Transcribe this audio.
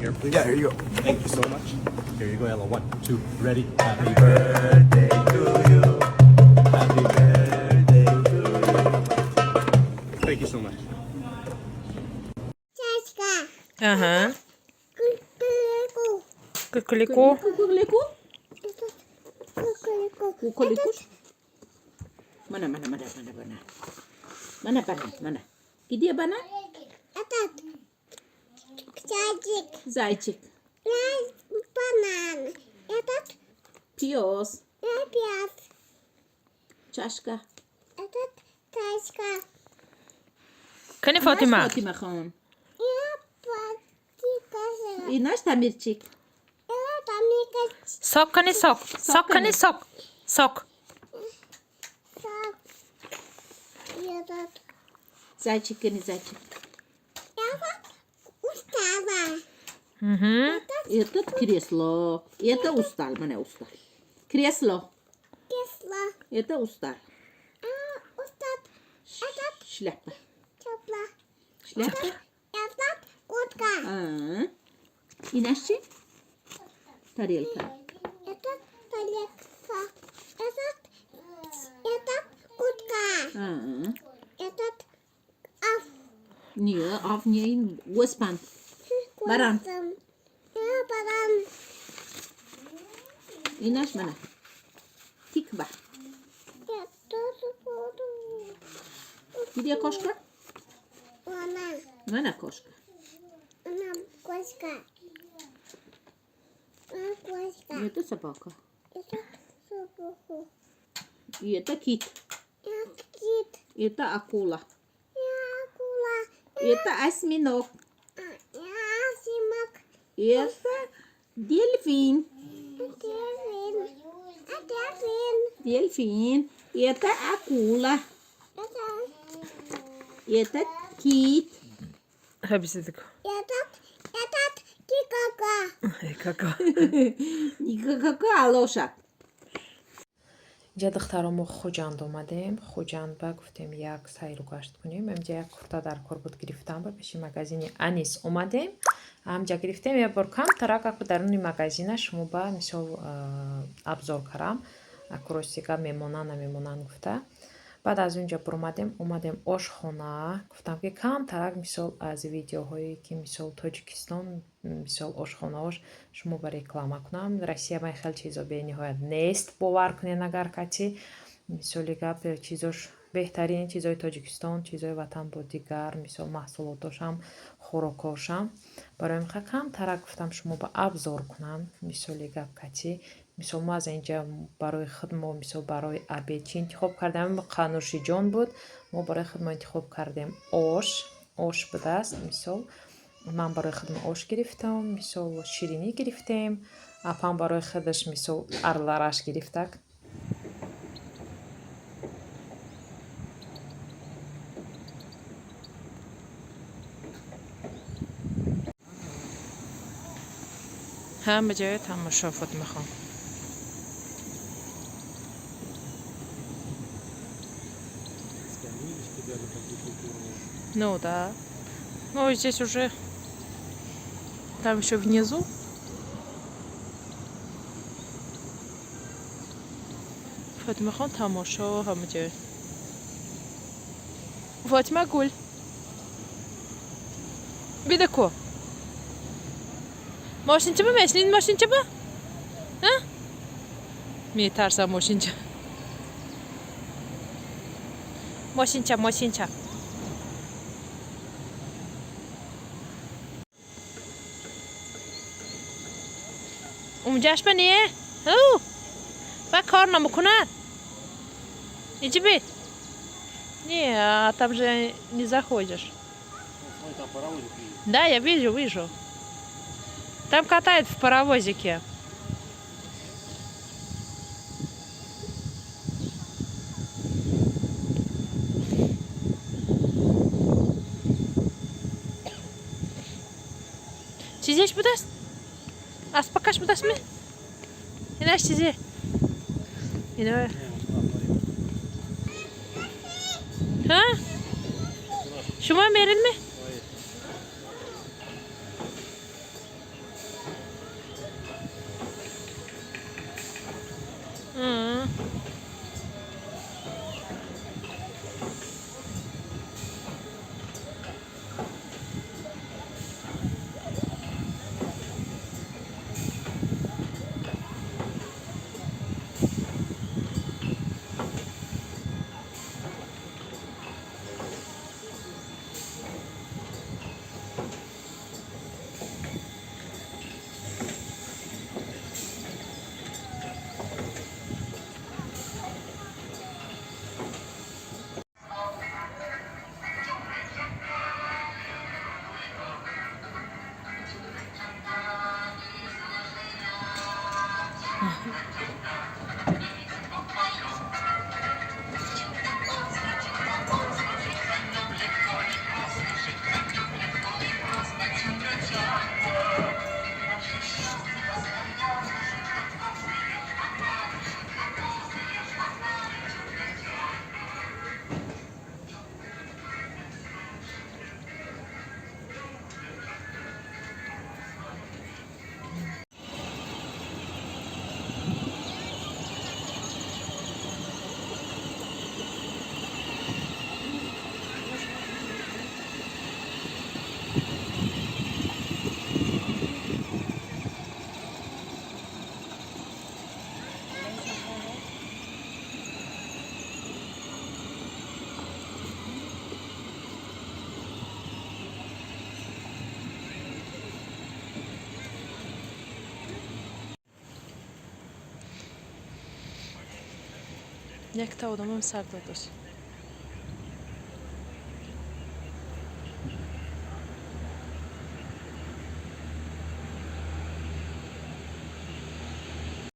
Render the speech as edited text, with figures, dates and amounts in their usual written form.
here, please. Yeah, here you go. Thank you so much. Here you go, Ella. One, two, ready. Happy birthday to you. Happy birthday to you. Thank you so much. Чашка. Ага. Куколику. Куколику. Куколику? Куколику. Куколику? Mana, mana, mana, mana, mana. Mana банан, mana. Где банан? Этот чайчик. Зайчик. Банан. Этот Пес. пес. Чашка. Этот чашка. Кани Фотима. Наш Фотима хон. Я патика. И наш Тамирчик. Я тамика. Сок кани сок. Сок кани сок. Сок. Сок. Этот. Зайчик, не зайчик. Я вот устала. Угу. Этот кресло. Это устал, mana устал. Кресло. Кисло. Это устал. А устал. Этот Шляпа. тепло. Шляпа. Этот куртка. А. И наши? Тарелка. Этот тарелка. Этот куртка. А. Этот аф. Не, аф не, Оспан. Баран. Я баран. И наш mana. Тиква. Я тоже буду. Где кошка? Она. Mana кошка. Она кошка. Она кошка. Это собака. Это собака. И это кит. Я кит. Это акула. Я акула. Это осьминог. Я осьминог. Это дельфин. Дельфин. А дельфин. Дельфин. Это акула. Это Это кит. Хабисидик. этот кикака. Кака. Не какая лошадь. Инҷа духтаро мо Хуҷанд омадем. Хуҷанд ба гуфтем як сайру гашт кунем. Инҷа як курта дар кор буд гирифтам, ба пеши магазини Анис омадем. Ҳамҷа гирифтем. Як бор камтарак аку даруни магазина шумо ба мисол обзор карам. Аку ростига мемонан намемонан гуфта. Баъд аз унҷа буромадем, омадем ошхона. Гуфтам ки камтарак мисол аз видеоҳое ки мисол Тоҷикистон, мисол ошхонаош шумо ба реклама кунам. Россия ман хеле чизо бениҳоят нест, бовар кунед агар кати. Мисоли гап чизош беҳтарин чизои Тоҷикистон, чизои ватан бо дигар, мисол маҳсулотошам, хӯрокҳошам. Барои ҳамин камтарак гуфтам шумо ба обзор кунам, мисоли гап кати. Мисол мо аз инҷа барои худ мо мисол барои обед чӣ интихоб кардем? Қанушиҷон буд. Мо барои худ мо интихоб кардем ош. Ош будааст, мисол. Ман барои худам ош гирифтам, мисол ширинӣ гирифтем. Апам барои худаш мисол арлараш гирифтак. Ҳама ҷоя тамошо Фотимахон. Ну да. Ну здесь уже там еще внизу. Фотимахон тамошо ҳама ҷоя. Фотима гул. Бида ку. Мошинча ба мешнин мошинча ба? А? Метарсам мошинча. Мошинча, мошинча. Унҷаш ба не? Ӯ! Ба кор намекунад. Иди бит. Не, а там же не заходишь. Там паровозик едет. Да, я вижу, вижу. Там катают в паровозике. Чизеш будаст? Аспакаш будаст ми? Инаш чизе? Ино. Ҳа? Шумо мерин ми? Якта одамам сар додост.